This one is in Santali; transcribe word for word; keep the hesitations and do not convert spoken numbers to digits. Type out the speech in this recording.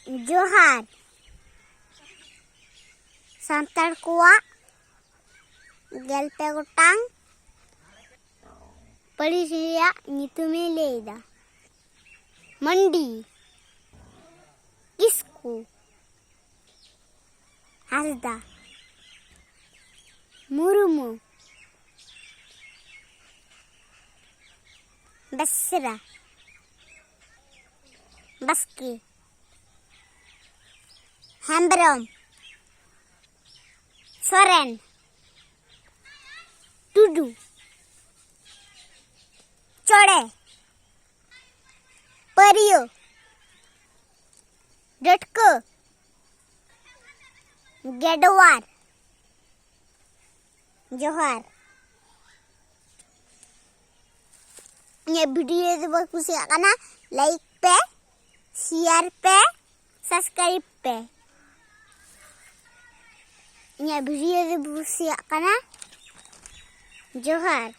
ᱡᱚᱦᱟᱨ᱾ ᱥᱟᱱᱛᱟᱲ ᱠᱚᱣᱟᱜ ᱜᱮᱞ ᱯᱮ ᱜᱚᱴᱟᱝ ᱯᱟᱹᱨᱤᱥ ᱨᱮᱭᱟᱜ ᱧᱩᱛᱩᱢᱮ ᱞᱟᱹᱭᱫᱟ᱾ ᱢᱟᱱᱰᱤ, ᱠᱤᱥᱠᱩ, ᱦᱟᱸᱥᱫᱟ, ᱢᱩᱨᱢᱩ, ᱵᱮᱥᱨᱟ, ᱵᱟᱥᱠᱮ, ᱦᱮᱢᱵᱨᱚᱢ, ᱥᱚᱨᱮᱱ, ᱴᱩᱰᱩ, ᱪᱚᱲᱮ, ᱯᱟᱹᱨᱤᱭᱟᱹ, ᱰᱟᱹᱴᱠᱟᱹ, ᱜᱮᱰᱣᱟᱨ᱾ ᱡᱚᱦᱟᱨ᱾ ᱤᱧᱟᱹᱜ ᱵᱷᱤᱰᱤᱭᱳ ᱡᱩᱫᱤ ᱯᱮ ᱠᱩᱥᱤᱭᱟᱜ ᱠᱟᱱᱟ, ᱞᱟᱭᱤᱠ ᱯᱮ, ᱥᱮᱭᱟᱨ ᱯᱮ, ᱥᱟᱵᱥᱠᱨᱟᱭᱤᱵ ᱯᱮ᱾ ᱤᱧᱟᱹᱜ ᱵᱷᱤᱰᱤᱭᱳ ᱡᱩᱫᱤ ᱯᱮ ᱠᱩᱥᱤᱭᱟᱜ ᱠᱟᱱᱟ, ᱡᱚᱦᱟᱨ᱾